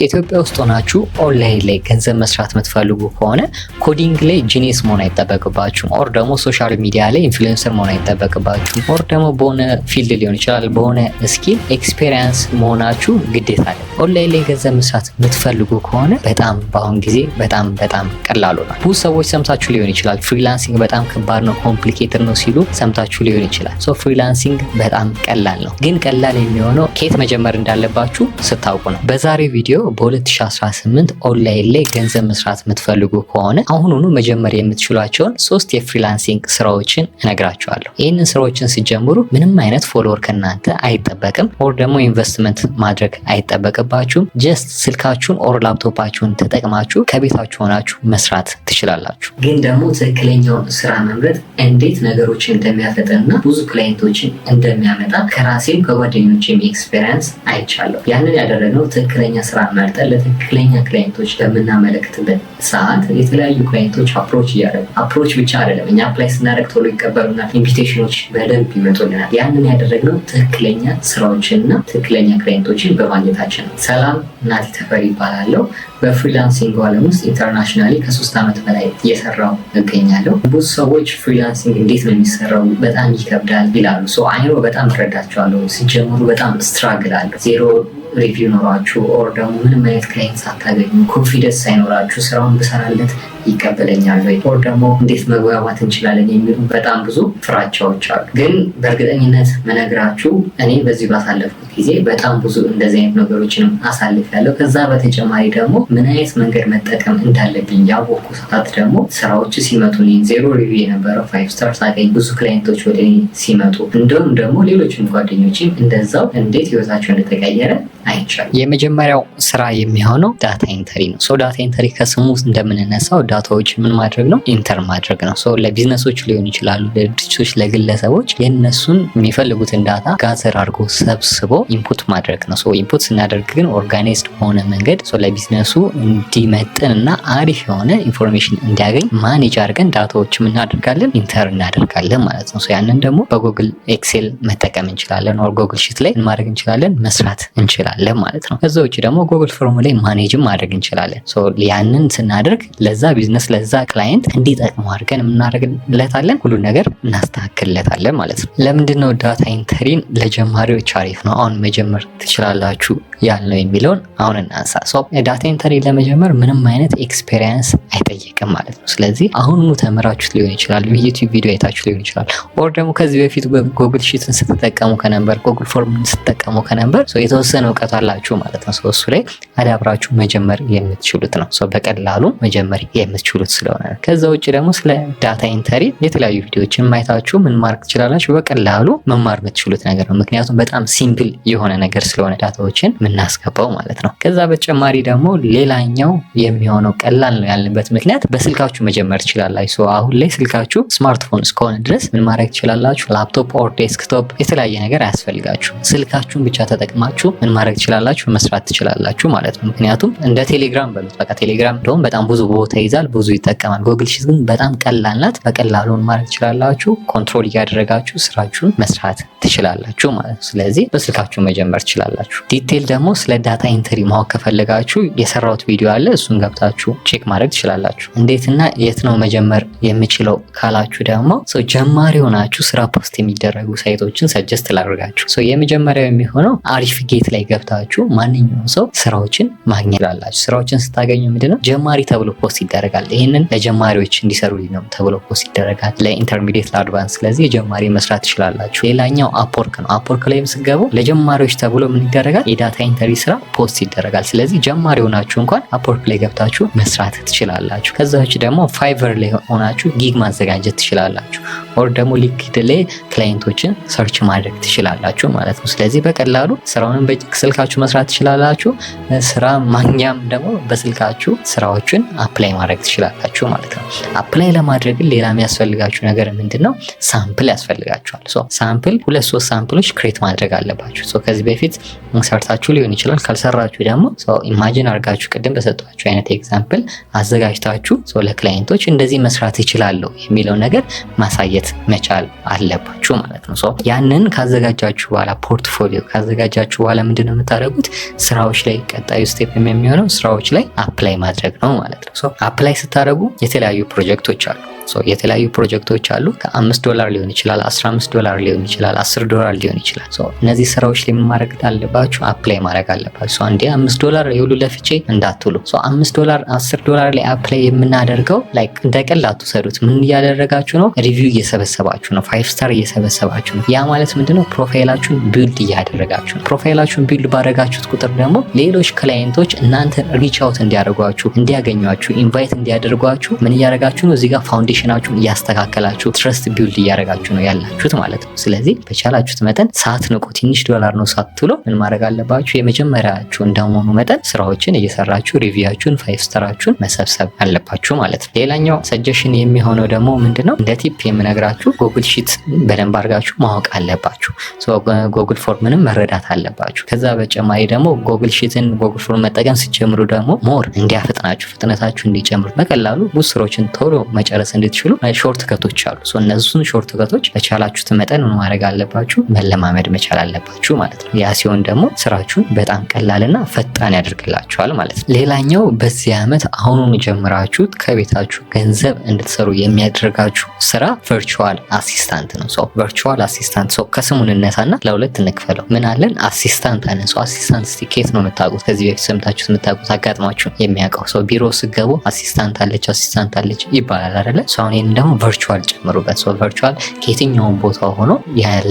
ኢትዮጵያ ውስጥ ሆናችሁ ኦንላይን ላይ ገንዘብ መስራት የምትፈልጉ ከሆነ coding ላይ genius መሆን አይጠበቅባችሁም። Or ደግሞ social media ላይ influencer መሆን አይጠበቅባችሁም። Or ደግሞ በሆነ field ሊሆን ይችላል፣ በሆነ skill experience መሆናችሁ ግዴታ አይደለም። ኦንላይን ላይ ገንዘብ መስራት የምትፈልጉ ከሆነ በጣም በአሁን ጊዜ በጣም በጣም ቀላሉ ነው። ብዙ ሰዎች ሰምታችሁ ሊሆን ይችላል፣ freelancing በጣም ከባድ ነው፣ complicated ነው ሲሉ ሰምታችሁ ሊሆን ይችላል። So freelancing በጣም ቀላል ነው። ግን ቀላል የሚሆነው ከየት መጀመር እንዳለባችሁ ስታውቁ ነው። በዛሬ ቪዲዮ በ2018 ኦንላይን ላይ ገንዘብ መስራት የምትፈልጉ ከሆነ አሁኑኑ መጀመር የምትችሏቸውን ሶስት የ freelancing ስራዎችን እነግራችኋለሁ። ይህንን ስራዎችን ሲጀምሩ ምንም አይነት follower ከእናንተ አይጠበቅም፣ or ደግሞ ኢንቨስትመንት ማድረግ አይጠበቅባችሁም። Just ስልካችሁን or laptop ኣችሁን ተጠቅማችሁ ከቤታችሁ ሆናችሁ መስራት ትችላላችሁ። ግን ደግሞ ትክክለኛውን ስራ መምረጥ እንዴት ነገሮችን እንደሚያፈጥንና ብዙ client ኦችን እንደሚያመጣ ከራሴም ከጓደኞቼም experience አይቻለሁ። ያንን ያደረግነው ትክክለኛ ስራ መርጠን ለትክክለኛ client ኦች በምናመለክትበት ሰዓት የተለያዩ client ኦች approach እያደረጉ፣ approach ብቻ አይደለም፣ እኛ apply ስናደርግ ቶሎ ይቀበሉናል። Invitation ኦች በደንብ ይመጡልናል። ያንን ያደረግነው ትክክለኛ ስራዎችንና ትክክለኛ client ኦችን በማግኘታችን ነው። ሰላም፣ ናቲ ተፈሪ እባላለሁ። በ freelancing ዓለም ውስጥ internationally ከ3 ዓመት በላይ እየሰራሁ እገኛለሁ። ብዙ ሰዎች freelancing እንዴት ነው የሚሰራው፣ በጣም ይከብዳል ይላሉ። So I know፣ በጣም እረዳቸዋለሁ። ሲጀምሩ በጣም struggle አለ። Zero review ኖሯችሁ or ደግሞ ምንም አይነት client ሳታገኙ፣ confidence ሳይኖራችሁ፣ ስራውን ብሰራለት ይቀበለኛል ወይ or ደግሞ እንዴት መግባባት እንችላለን የሚሉ በጣም ብዙ ፍራቻዎች አሉ። ግን በእርግጠኝነት መነግራችሁ እኔ በዚህ ባሳለፍኩት ጊዜ በጣም ብዙ እንደዚህ አይነት ነገሮችንም አሳልፌያለሁ። ከዛ በተጨማሪ ደግሞ ምን አይነት መንገድ መጠቀም እንዳለብኝ ያወቅኩ ሰዓት ደግሞ ስራዎች ሲመጡ፣ zero review የነበረው five star ሳገኝ፣ ብዙ client ኦች ወደ እኔ ሲመጡ፣ እንዲሁም ደግሞ ሌሎችም ጓደኞችም እንደዛው እንዴት ህይወታቸው እንደተቀየረ አይቻለሁ። የመጀመሪያው ስራ የሚሆነው data entry ነው። So data entry ከስሙ እንደምንነሳው data ዎች ምን ማድረግ ነው? Enter ማድረግ ነው። So ለ business ኦች ሊሆን ይችላሉ፣ ለድርጅቶች፣ ለግለሰቦች የእነሱን የሚፈልጉትን data gather አድርጎ ሰብስቦ input ማድረግ ነው። So input ስናደርግ ግን organized በሆነ መንገድ ለ business ኡ እንዲመጥን እና አሪፍ የሆነ information እንዲያገኝ manage አድርገን data ዎች እናደርጋለን፣ enter እናደርጋለን ማለት ነው። ያንን ደግሞ በ Google Excel መጠቀም እንችላለን፣ or Google Sheet ላይ ማድረግ እንችላለን፣ መስራት እንችላለን ማለት ነው። ከዛ ውጭ ደግሞ Google Form ላይ manage ም ማድረግ እንችላለን። ያንን ስናደርግ ለዛ ቢዝነስ፣ ለዛ client እንዲጠቅመው አድርገን የምናደርግለታለን፣ ሁሉን ነገር እናስተካክልለታለን ማለት ነው። ለምንድን ነው data entry ን ለጀማሪዎች አሪፍ ነው፣ አሁን መጀመር ትችላላችሁ ያልነው የሚለውን አሁን እናንሳ። Data entry ለመጀመር ምንም አይነት experience አይጠይቅም ማለት ነው። ስለዚህ አሁኑኑ ተምራችሁት ሊሆን ይችላል፣ YouTube ቪዲዮ አይታችሁ ሊሆን ይችላል፣ or ደግሞ ከዚህ በፊት Google Sheet ን ስትጠቀሙ ከነበር፣ Google Form ን ስትጠቀሙ ከነበር የተወሰነ እውቀት አላችሁ ማለት ነው። እሱ ላይ አዳብራችሁ መጀመር የምትችሉት ነው። በቀላሉ መጀመር የምትችሉት ስለሆነ ነው። ከዛ ውጭ ደግሞ ስለ data entry የተለያዩ ቪዲዮዎችን ማየታችሁ ምን ማድረግ ትችላላችሁ? በቀላሉ መማር የምትችሉት ነገር ነው። ምክንያቱም በጣም simple የሆነ ነገር ስለሆነ data ዎችን የምናስገባው ማለት ነው። ከዛ በተጨማሪ ደግሞ ሌላኛው የሚሆነው ቀላል ነው ያልንበት ምክንያት በስልካችሁ መጀመር ትችላላችሁ። አሁን ላይ ስልካችሁ ስማርትፎን እስከሆነ ድረስ ምን ማድረግ ትችላላችሁ? Laptop or desktop የተለያየ ነገር አያስፈልጋችሁም። ስልካችሁን ብቻ ተጠቅማችሁ ምን ማድረግ ትችላላችሁ? መስራት ትችላላችሁ ማለት ነው። ምክንያቱም እንደ ቴሌግራም በሉት፣ በቃ ቴሌግራም እንደውም በጣም ብዙ ቦታ ይይዛል፣ ብዙ ይጠቀማል። Google Sheet ግን በጣም ቀላል ናት። በቀላሉ ማድረግ ትችላላችሁ። Control እያደረጋችሁ ስራችሁን መስራት ትችላላችሁ ማለት ነው። ስለዚህ በስልካችሁ መጀመር ትችላላችሁ። Detail ደግሞ ስለ data entry ማወቅ ከፈለጋችሁ የሰራሁት ቪዲዮ አለ። እሱን ገብታችሁ check ማድረግ ትችላላችሁ። እንዴትና የት ነው መጀመር የምችለው ካላችሁ ደግሞ ጀማሪ ሆናችሁ ስራ post የሚደረጉ site ኦችን suggest ላድርጋችሁ። የመጀመሪያው የሚሆነው አሪፍ ጌት ላይ ገብታችሁ ማንኛውም ሰው ስራዎችን ማግኘት ትችላላችሁ። ስራዎችን ስታገኙ ምንድነው ጀማሪ ተብሎ post ይደረጋል። ይህንን ለጀማሪዎች እንዲሰሩ ነው ተብሎ post ይደረጋል። ለ intermediate፣ ለ advance። ስለዚህ የጀማሪ መስራት ትችላላችሁ። ሌላኛው Upwork ነው። Upwork ላይም ስትገቡ ለጀማሪዎች ተብሎ ምን ይደረጋል? የ data entry ስራ post ይደረጋል። ስለዚህ ጀማሪ ሆናችሁ እንኳን Upwork ላይ ገብታችሁ መስራት ትችላላችሁ። ከዛ ውጭ ደግሞ Fiverr ላይ ሆናችሁ gig ማዘጋጀት ትችላላችሁ። Or ደግሞ LinkedIn ላይ client ኦችን search ማድረግ ትችላላችሁ ማለት ነው። ስለዚህ በቀላሉ ስራውንም በስልካችሁ መስራት ትችላላችሁ። ስራ ማግኛም ደግሞ በስልካችሁ ስራዎችን apply ማድረግ ማድረግ ትችላላችሁ ማለት ነው። Apply ለማድረግ ግን ሌላ የሚያስፈልጋችሁ ነገር ምንድን ነው? Sample ያስፈልጋችኋል። So sample ሁለት ሶስት sample ኦች create ማድረግ አለባችሁ። So ከዚህ በፊት ሰርታችሁ ሊሆን ይችላል። ካልሰራችሁ ደግሞ imagine አድርጋችሁ ቅድም በሰጠኋችሁ አይነት example አዘጋጅታችሁ ለ client ኦች እንደዚህ መስራት እችላለሁ የሚለው ነገር ማሳየት መቻል አለባችሁ ማለት ነው። So ያንን ካዘጋጃችሁ በኋላ፣ portfolio ካዘጋጃችሁ በኋላ ምንድነው የምታደርጉት? ስራዎች ላይ ቀጣዩ step የሚሆነው ስራዎች ላይ apply ማድረግ ነው ማለት ነው። So apply ስታደርጉ የተለያዩ ፕሮጀክቶች አሉ። የተለያዩ ፕሮጀክቶች አሉ። ከ5 ዶላር ሊሆን ይችላል፣ 15 ዶላር ሊሆን ይችላል፣ 10 ዶላር ሊሆን ይችላል። እነዚህ ስራዎች ላይ ምን ማድረግ አለባችሁ? Apply ማድረግ አለባችሁ። አንዴ 5 ዶላር የሁሉ ለፍቼ እንዳትሉ። 5 ዶላር 10 ዶላር ላይ apply የምናደርገው like እንደ ቀልድ አትውሰዱት። ምን እያደረጋችሁ ነው? Review እየሰበሰባችሁ ነው። Five star እየሰበሰባችሁ ነው። ያ ማለት ምንድነው? Profile ኣችሁን build እያደረጋችሁ ነው። Profile ኣችሁን build ባደረጋችሁት ቁጥር ደግሞ ሌሎች client ኦች እናንተን reach out እንዲያደርጓችሁ፣ እንዲያገኟችሁ፣ invite እንዲያደርጓችሁ ምን እያደረጋችሁ ነው? እዚህ ጋር foundation ኣችሁን እያስተካከላችሁ trust build እያደረጋችሁ ነው ያላችሁት ማለት ነው። ስለዚህ በቻላችሁት መጠን ሳትንቁ፣ ትንሽ ዶላር ነው ሳትሉ ምን ማድረግ አለባችሁ? የመጀመሪያችሁ እንደመሆኑ መጠን ስራዎችን እየሰራችሁ review ኣችሁን five star ኣችሁን መሰብሰብ አለባችሁ ማለት ነው። ሌላኛው suggestion የሚሆነው ደግሞ ምንድነው? እንደ tip የምነግራችሁ Google Sheet በደንብ አድርጋችሁ ማወቅ አለባችሁ። Google Form ንም መረዳት አለባችሁ። ከዛ በተጨማሪ ደግሞ Google Sheet ን Google Form መጠቀም ስትጀምሩ ደግሞ more እንዲያፈጥናችሁ፣ ፍጥነታችሁ እንዲጨምር፣ በቀላሉ ብዙ ስራዎችን ቶሎ መጨረስ እንድትችሉ shortcut ኦች አሉ። እነሱን shortcut ኦች በቻላችሁት መጠን ምን ማድረግ አለባችሁ? መለማመድ መቻል አለባችሁ ማለት ነው። ያ ሲሆን ደግሞ ስራችሁን በጣም ቀላልና ፈጣን ያደርግላችኋል ማለት ነው። ሌላኛው በዚህ ዓመት አሁኑን ጀምራችሁት ከቤታችሁ ገንዘብ እንድትሰሩ የሚያደርጋችሁ ስራ virtual assistant ነው። So virtual assistant፣ so ከስሙ እንነሳና ለሁለት እንክፈለው። ምን አለን? Assistant አለን። So assistant እስቲ ከየት ነው የምታውቁት? ከዚህ በፊት ሰምታችሁት የምታውቁት፣ አጋጥሟችሁ የሚያውቀው ሰው? ቢሮ ስትገቡ assistant አለች፣ assistant አለች ይባላል አይደለ? So አሁን ይህን ደግሞ virtual ጨምሩበት። So virtual ከየትኛውም ቦታ ሆኖ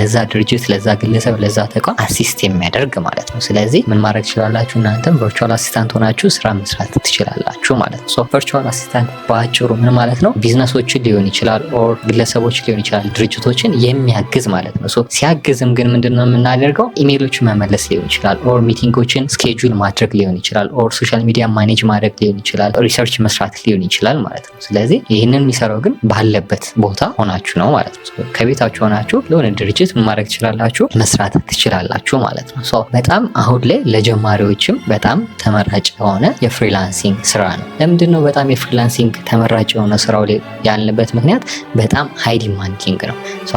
ለዛ ድርጅት፣ ለዛ ግለሰብ፣ ለዛ ተቋም assist የሚያደርግ ማለት ነው። ስለዚህ ምን ማድረግ ትችላላችሁ? እናንተም virtual assistant ሆናችሁ ስራ መስራት ትችላላችሁ ማለት ነው። So virtual assistant በአጭሩ ምን ማለት ነው? ቢዝነሶችን ሊሆን ይችላል or ግለሰቦች ሊሆን ይችላል፣ ድርጅቶችን የሚያግዝ ማለት ነው። So ሲያግዝም ግን ምንድነው የምናደርገው? ኢሜሎችን መመለስ ሊሆን ይችላል or meeting ኦችን schedule ማድረግ ሊሆን ይችላል or social media manage ማድረግ ሊሆን ይችላል፣ research መስራት ሊሆን ይችላል ማለት ነው። ስለዚህ ይህንን የሚሰራው ግን ባለበት ቦታ ሆናችሁ ነው ማለት ነው። ከቤታችሁ ሆናችሁ ለሆነ ድርጅት ምን ማድረግ ትችላላችሁ? መስራት ትችላላችሁ ማለት ነው። So በጣም አሁን ላይ ለጀማሪዎችም በጣም ተመራጭ የሆነ የ freelancing ስራ ነው። ለምንድን ነው በጣም የ freelancing ተመራጭ የሆነ ስራው ያልንበት ምክንያት? በጣም high demanding ነው።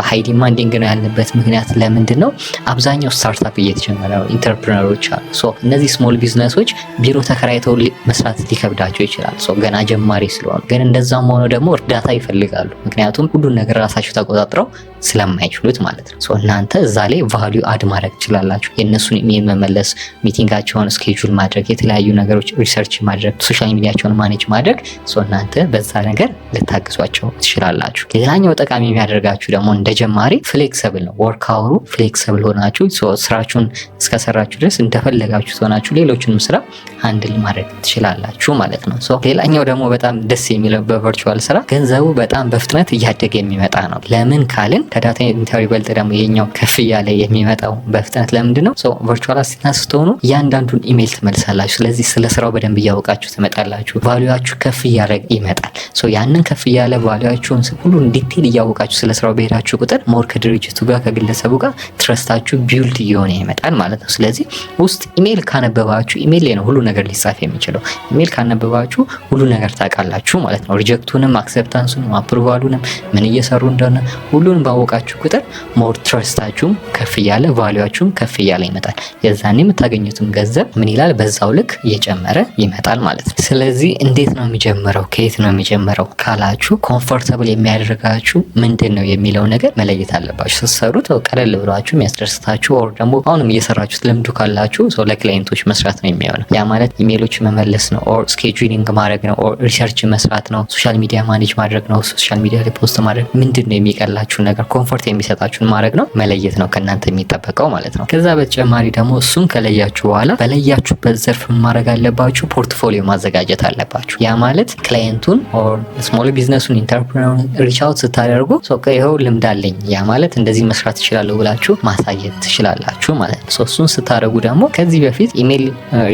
High demanding ነው ያልንበት ምክንያት ለምንድን ነው? አብዛኛው startup እየተጀመረ ነው። Entrepreneur ኦች አሉ። እነዚህ small business ኦች ቢሮ ተከራይተው መስራት ሊከብዳቸው ይችላል፣ ገና ጀማሪ ስለሆኑ። ግን እንደዛም ሆኖ ደግሞ እርዳታ ይፈልጋሉ። ምክንያቱም ሁሉን ነገር ራሳቸው ተቆጣጥረው ስለማይችሉት ማለት ነው። እናንተ እዛ ላይ value add ማድረግ ትችላላችሁ። የእነሱን ኢሜል መመለስ፣ meeting ኣቸውን schedule ማድረግ፣ የተለያዩ ነገሮች research ማድረግ፣ social media ኣቸውን manage ማድረግ፣ እናንተ በዛ ነገር ልታግዟቸው ትችላላችሁ። ሌላኛው ጠቃሚ የሚያደርጋችሁ ደግሞ እንደ ጀማሪ flexible ነው። Work hour ኡ flexible ሆናችሁ ስራችሁን እስከሰራችሁ ድረስ እንደፈለጋችሁ ሆናችሁ ሌሎችንም ስራ handle ማድረግ ትችላላችሁ ማለት ነው። ሌላኛው ደግሞ በጣም ደስ የሚለው በ virtual ስራ ገንዘቡ በጣም በፍጥነት እያደገ የሚመጣ ነው። ለምን ካልን ከ data entry ይበልጥ ደግሞ ይሄኛው ከፍ እያለ የሚመጣው በፍጥነት ለምንድን ነው? Virtual assistant ስትሆኑ እያንዳንዱን ኢሜይል ትመልሳላችሁ። ስለዚህ ስለ ስራው በደንብ እያወቃችሁ ትመጣላችሁ። Value ኣችሁ ከፍ እያለ ይመጣል። ያንን ከፍ እያለ value ኣችሁን ሁሉን detail እያወቃችሁ ስለ ስራው በሄዳችሁ ቁጥር more ከድርጅቱ ጋር ከግለሰቡ ጋር trust ኣችሁ build እየሆነ ይመጣል ማለት ነው። ስለዚህ ውስጥ ኢሜይል ካነበባችሁ፣ ኢሜይል ላይ ነው ሁሉ ነገር ሊጻፍ የሚችለው። ኢሜይል ካነበባችሁ ሁሉ ነገር ታውቃላችሁ ማለት ነው። Reject ኡንም፣ acceptance ኡንም፣ approval ኡንም፣ ምን እየሰሩ እንደሆነ ሁሉንም ባወቃችሁ ቁጥር more trust ኣችሁም ከፍ እያለ value ኣችሁም ከፍ እያለ ይመጣል። የዛኔ የምታገኙትም ገንዘብ ምን ይላል? በዛው ልክ እየጨመረ ይመጣል ማለት ነው። ስለዚህ እንዴት ነው የሚጀምረው፣ ከየት ነው የሚጀምረው ካላችሁ comfortable የሚያደርጋችሁ ምንድን ነው የሚለው ነገር መለየት አለባችሁ። ስትሰሩት ቀለል ብሏችሁ የሚያስደስታችሁ or ደግሞ አሁንም እየሰራችሁት ልምዱ ካላችሁ so ለ client ኦች መስራት ነው የሚሆነው። ያ ማለት ኢሜሎች መመለስ ነው or scheduling ማድረግ ነው or research መስራት ነው፣ social media manage ማድረግ ነው፣ social media ላይ post ማድረግ፣ ምንድን ነው የሚቀላችሁ ነገር፣ comfort የሚሰጣችሁን ማድረግ ነው፣ መለየት ነው ከእናንተ የሚጠበቀው ማለት ነው። ከዛ በተጨማሪ ደግሞ እሱን ከለያችሁ በኋላ በለያችሁበት ዘርፍ ማድረግ አለባችሁ፣ portfolio ማዘጋጀት አለባችሁ። ያ ማለት client ኡን or small business ኡን entrepreneur reach out ስታደርጉ ይኸው ልምድ አለኝ፣ ያ ማለት እንደዚህ መስራት እችላለሁ ብላችሁ ማሳየት ትችላላችሁ ማለት ነው። እሱን ስታደርጉ ደግሞ ከዚህ በፊት email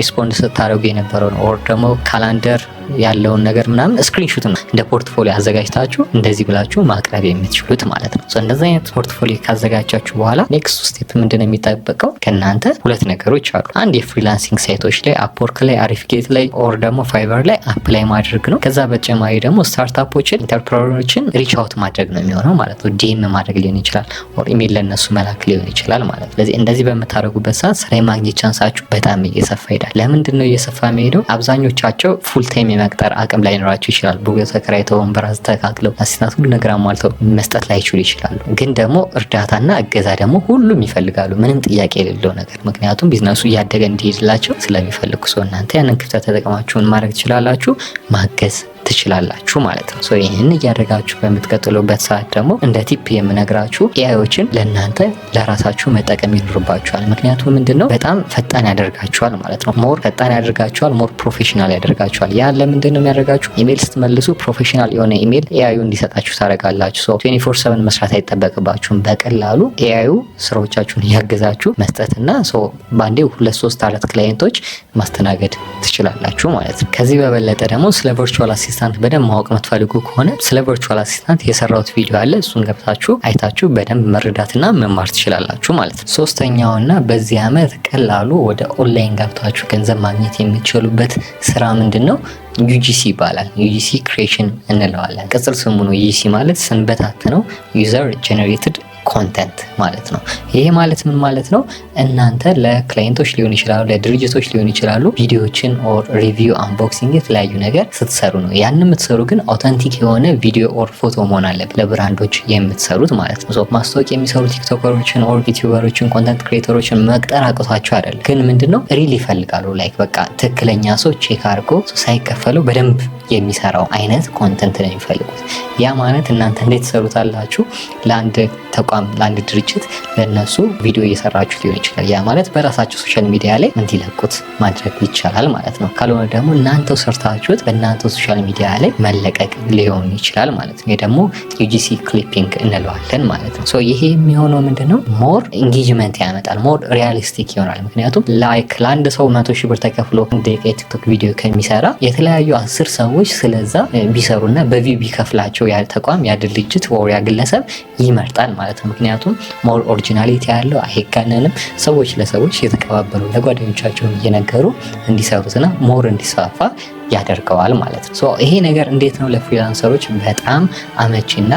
respond ስታደርጉ የነበረውን or ደግሞ calendar ያለውን ነገር ምናምን screenshot ነው እንደ portfolio አዘጋጅታችሁ እንደዚህ ብላችሁ ማቅረብ የምትችሉት ማለት ነው። እንደዚህ አይነት portfolio ካዘጋጃችሁ በኋላ next step ምንድነው የሚጠበቀው ከእናንተ? ሁለት ነገሮች አሉ። አንድ የ freelancing site ኦች ላይ፣ Upwork ላይ፣ አሪፍጌት ላይ or ደግሞ Fiverr ላይ apply ማድረግ ነው። ከዛ በተጨማሪ ደግሞ startup ኦችን፣ entrepreneur ኦችን reach out ማድረግ ነው የሚሆነው ማለት ነው። DM ማድረግ ሊሆን ይችላል or email ለነሱ መላክ ሊሆን ይችላል ማለት ነው። ስለዚህ እንደዚህ በምታደርጉበት ሰዓት ስራ የማግኘት chance ኣችሁ በጣም እየሰፋ ይሄዳል። ለምንድን ነው እየሰፋ የሚሄደው? አብዛኞቻቸው full time የመቅጠር አቅም ላይኖራቸው ይችላል። ቦታ ተከራይተው፣ ወንበር አስተካክለው፣ assistant ሁሉ ነገር አሟልተው መስጠት ላይችሉ ይችላሉ። ግን ደግሞ እርዳታና እገዛ ደግሞ ሁሉም ይፈልጋሉ፣ ምንም ጥያቄ የሌለው ነገር። ምክንያቱም ቢዝነሱ እያደገ እንዲሄድላቸው ስለሚፈልጉ። So እናንተ ያንን ክፍተት ተጠቅማችሁን ማድረግ ትችላላችሁ፣ ማገዝ ትችላላችሁ ማለት ነው። So ይህን እያደረጋችሁ በምትቀጥሉበት ሰዓት ደግሞ እንደ tip የምነግራችሁ AI ዎችን ለእናንተ ለራሳችሁ መጠቀም ይኖርባችኋል። ምክንያቱም ምንድነው፣ በጣም ፈጣን ያደርጋችኋል ማለት ነው። More ፈጣን ያደርጋችኋል፣ more professional ያደርጋችኋል። ያ ለምንድን ነው የሚያደርጋችሁ? ኢሜል ስትመልሱ professional የሆነ email AI ዩ እንዲሰጣችሁ ታደርጋላችሁ። So 24/7 መስራት አይጠበቅባችሁም። በቀላሉ AI ዩ ስራዎቻችሁን እያገዛችሁ መስጠትና so በአንዴ ሁለት፣ ሶስት፣ አራት client ኦች ማስተናገድ ትችላላችሁ ማለት ነው። ከዚህ በበለጠ ደግሞ ስለ virtual assistant በደንብ ማወቅ የምትፈልጉ ከሆነ ስለ virtual assistant የሰራሁት ቪዲዮ አለ። እሱን ገብታችሁ አይታችሁ በደንብ መረዳትና መማር ትችላላችሁ ማለት ነው። ሶስተኛውና በዚህ ዓመት ቀላሉ ወደ ኦንላይን ገብታችሁ ገንዘብ ማግኘት የምትችሉበት ስራ ምንድን ነው? UGC ይባላል። UGC creation እንለዋለን። ቅጽል ስሙ ነው። UGC ማለት ስንበታትነው user generated content ማለት ነው። ይሄ ማለት ምን ማለት ነው? እናንተ ለ client ኦች ሊሆን ይችላሉ፣ ለድርጅቶች ሊሆን ይችላሉ፣ ቪዲዮዎችን or review፣ unboxing፣ የተለያዩ ነገር ስትሰሩ ነው። ያን የምትሰሩ ግን authentic የሆነ ቪዲዮ or ፎቶ መሆን አለበት ለ brand ኦች የምትሰሩት ማለት ነው። ማስታወቂያ የሚሰሩ TikToker ኦችን or YouTuber ኦችን፣ content creator ኦችን መቅጠር አቅቷቸው አይደለም፣ ግን ምንድነው፣ real ይፈልጋሉ። Like በቃ ትክክለኛ ሰው check አድርጎ ሳይከፈለው በደንብ የሚሰራው አይነት content ነው የሚፈልጉት። ያ ማለት እናንተ እንዴት ትሰሩታላችሁ? ለአንድ ተቋም፣ ለአንድ ድርጅት ለእነሱ ቪዲዮ እየሰራችሁ ሊሆን ይችላል። ያ ማለት በራሳቸው social media ላይ እንዲለቁት ማድረግ ይቻላል ማለት ነው። ካልሆነ ደግሞ እናንተው ሰርታችሁት በእናንተው social media ላይ መለቀቅ ሊሆን ይችላል ማለት ነው። ይህ ደግሞ UGC clipping እንለዋለን ማለት ነው። ይሄ የሚሆነው ምንድነው፣ more engagement ያመጣል፣ more realistic ይሆናል። ምክንያቱም like ለአንድ ሰው 100,000 ብር ተከፍሎ ደቂቃ የቲክቶክ ቪዲዮ ከሚሰራ የተለያዩ 10 ሰዎች ስለዛ ቢሰሩና በ view ቢከፍላቸው ያ ተቋም፣ ያ ድርጅት ወይ ያ ግለሰብ ይመርጣል ማለት ነው። ምክንያቱም more originality ያለው፣ አይጋነንም። ሰዎች ለሰዎች እየተቀባበሉ፣ ለጓደኞቻቸውን እየነገሩ እንዲሰሩትና more እንዲስፋፋ ያደርገዋል ማለት ነው። ይሄ ነገር እንዴት ነው ለ freelancer ኦች በጣም አመቺና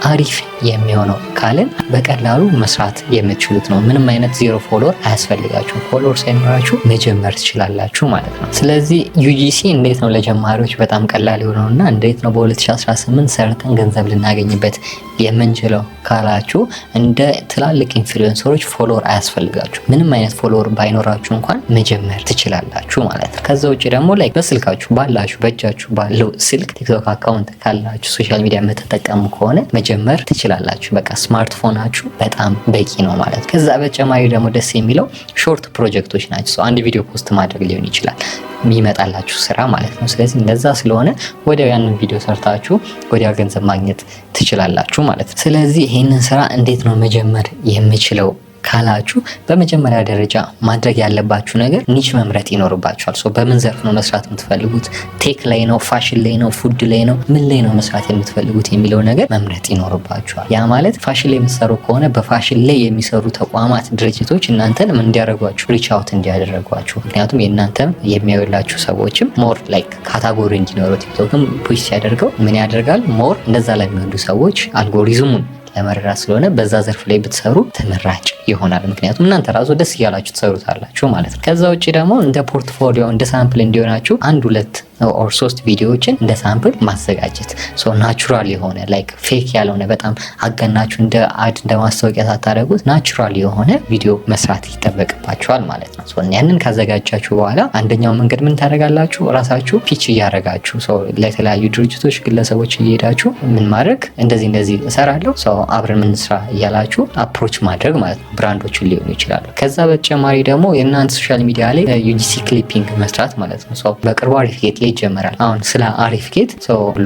አሪፍ የሚሆነው ካልን በቀላሉ መስራት የምትችሉት ነው። ምንም አይነት zero follower አያስፈልጋችሁም። Follower ሳይኖራችሁ መጀመር ትችላላችሁ ማለት ነው። ስለዚህ UGC እንዴት ነው ለጀማሪዎች በጣም ቀላል የሆነውና እንዴት ነው በ2018 ሰርተን ገንዘብ ልናገኝበት የምንችለው ካላችሁ እንደ ትላልቅ influencer ኦች follower አያስፈልጋችሁ። ምንም አይነት follower ባይኖራችሁ እንኳን መጀመር ትችላላችሁ ማለት ነው። ከዛ ውጭ ደግሞ like በስልካችሁ ባላችሁ፣ በእጃችሁ ባለው ስልክ ቲክቶክ account ካላችሁ፣ social media የምትጠቀሙ ከሆነ መጀመር ትችላላችሁ። በቃ ስማርትፎናችሁ በጣም በቂ ነው ማለት ነው። ከዛ በተጨማሪ ደግሞ ደስ የሚለው short ፕሮጀክቶች ናቸው። አንድ ቪዲዮ post ማድረግ ሊሆን ይችላል የሚመጣላችሁ ስራ ማለት ነው። ስለዚህ እንደዛ ስለሆነ ወዲያው ያንን ቪዲዮ ሰርታችሁ ወዲያው ገንዘብ ማግኘት ትችላላችሁ ማለት ነው። ስለዚህ ይህንን ስራ እንዴት ነው መጀመር የምችለው ካላችሁ በመጀመሪያ ደረጃ ማድረግ ያለባችሁ ነገር niche መምረጥ ይኖርባችኋል። So በምን ዘርፍ ነው መስራት የምትፈልጉት? Tech ላይ ነው? ፋሽን ላይ ነው? Food ላይ ነው? ምን ላይ ነው መስራት የምትፈልጉት የሚለው ነገር መምረጥ ይኖርባችኋል። ያ ማለት ፋሽን ላይ የምትሰሩ ከሆነ በፋሽን ላይ የሚሰሩ ተቋማት፣ ድርጅቶች እናንተን ምን እንዲያደርጓችሁ፣ reach out እንዲያደርጓችሁ፣ ምክንያቱም የእናንተም የሚያዩላችሁ ሰዎችም more like category እንዲኖረው ቲክቶክም push ሲያደርገው ምን ያደርጋል፣ more እንደዛ ለሚወዱ ሰዎች አልጎሪዝሙን ለመረዳት ስለሆነ በዛ ዘርፍ ላይ ብትሰሩ ተመራጭ ይሆናል። ምክንያቱም እናንተ ራሱ ደስ እያላችሁ ትሰሩታላችሁ ማለት ነው። ከዛ ውጭ ደግሞ እንደ portfolio፣ እንደ sample እንዲሆናችሁ አንድ፣ ሁለት or ሶስት ቪዲዮዎችን እንደ sample ማዘጋጀት፣ so natural የሆነ፣ like fake ያልሆነ፣ በጣም አጋናችሁ እንደ ad፣ እንደ ማስታወቂያ ሳታደርጉት natural የሆነ ቪዲዮ መስራት ይጠበቅባችኋል ማለት ነው። ያንን ካዘጋጃችሁ በኋላ አንደኛው መንገድ ምን ታደርጋላችሁ? ራሳችሁ pitch እያደረጋችሁ ለተለያዩ ድርጅቶች፣ ግለሰቦች እየሄዳችሁ ምን ማድረግ፣ እንደዚህ እንደዚህ እሰራለሁ፣ so አብረን እንስራ እያላችሁ approach ማድረግ ማለት ነው። Brand ኦችን ሊሆኑ ይችላሉ። ከዛ በተጨማሪ ደግሞ የእናንተ social media ላይ UGC clipping መስራት ማለት ነው። በቅርቡ አሪፍ ጌት ላይ ይጀመራል። አሁን ስለ አሪፍ ጌት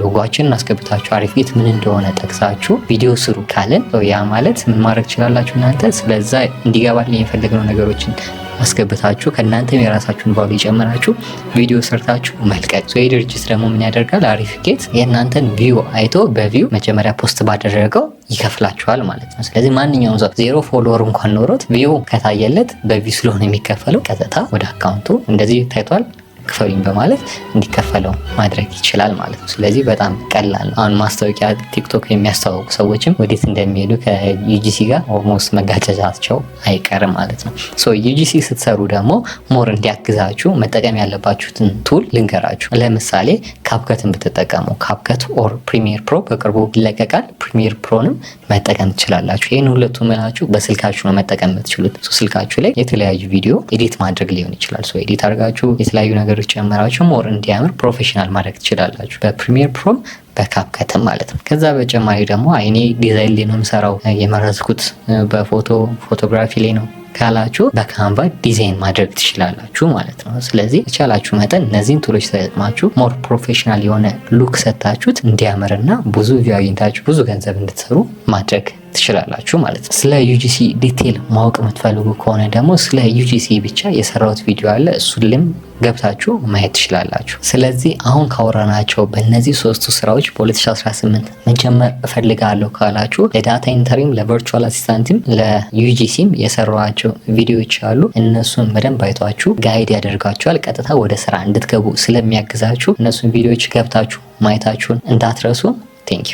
ሎጓችንን አስገብታችሁ አሪፍ ጌት ምን እንደሆነ ጠቅሳችሁ ቪዲዮ ስሩ ካልን ያ ማለት ምን ማድረግ ትችላላችሁ እናንተ ስለዛ እንዲገባልን የፈለግነው ነገሮችን አስገብታችሁ ከእናንተም የራሳችሁን value ጨምራችሁ ቪዲዮ ሰርታችሁ መልቀቅ። ይህ ድርጅት ደግሞ ምን ያደርጋል? አሪፍ ጌት የእናንተን view አይቶ በ view መጀመሪያ post ባደረገው ይከፍላችኋል ማለት ነው። ስለዚህ ማንኛውም ሰው 0 follower እንኳን ኖሮት view ከታየለት በ view ስለሆነ የሚከፈለው ቀጥታ ወደ account ኡ እንደዚህ ታይቷል ክፈሉኝ በማለት እንዲከፈለው ማድረግ ይችላል ማለት ነው። ስለዚህ በጣም ቀላል ነው። አሁን ማስታወቂያ ቲክቶክ የሚያስተዋውቁ ሰዎችም ወዴት እንደሚሄዱ ከ UGC ጋር almost መጋጨታቸው አይቀርም ማለት ነው። So UGC ስትሰሩ ደግሞ more እንዲያግዛችሁ መጠቀም ያለባችሁትን tool ልንገራችሁ። ለምሳሌ CapCut ን ብትጠቀሙ፣ CapCut or Premiere Pro በቅርቡ ይለቀቃል። Premiere Pro ንም መጠቀም ትችላላችሁ። ይህን ሁለቱ ምላችሁ በስልካችሁ ነው መጠቀም የምትችሉት። ስልካችሁ ላይ የተለያዩ ቪዲዮ edit ማድረግ ሊሆን ይችላል። Edit አድርጋችሁ የተለያዩ ነገሮች ጨምራችሁ more እንዲያምር professional ማድረግ ትችላላችሁ። በ Premiere Pro ም በ CapCut ም ማለት ነው። ከዛ በተጨማሪ ደግሞ እኔ ዲዛይን ላይ ነው የምሰራው፣ የመረጥኩት በፎቶ photography ላይ ነው ካላችሁ በ Canva design ማድረግ ትችላላችሁ ማለት ነው። ስለዚህ የቻላችሁ መጠን እነዚህን tool ኦች ተጠቅማችሁ more professional የሆነ look ሰታችሁት እንዲያምርና ብዙ view አግኝታችሁ ብዙ ገንዘብ እንድትሰሩ ማድረግ ትችላላችሁ ማለት ነው። ስለ UGC detail ማወቅ የምትፈልጉ ከሆነ ደግሞ ስለ UGC ብቻ የሰራሁት ቪዲዮ አለ። እሱንም ገብታችሁ ማየት ትችላላችሁ። ስለዚህ አሁን ካወራናቸው በእነዚህ ሶስቱ ስራዎች በ2018 መጀመር እፈልጋለሁ ካላችሁ ለዳታ ኢንተሪም፣ ለቨርቹዋል አሲስታንትም፣ ለዩጂሲም የሰሯቸው ቪዲዮዎች አሉ። እነሱን በደንብ አይቷችሁ guide ያደርጋችኋል። ቀጥታ ወደ ስራ እንድትገቡ ስለሚያግዛችሁ እነሱን ቪዲዮዎች ገብታችሁ ማየታችሁን እንዳትረሱ። Thank you.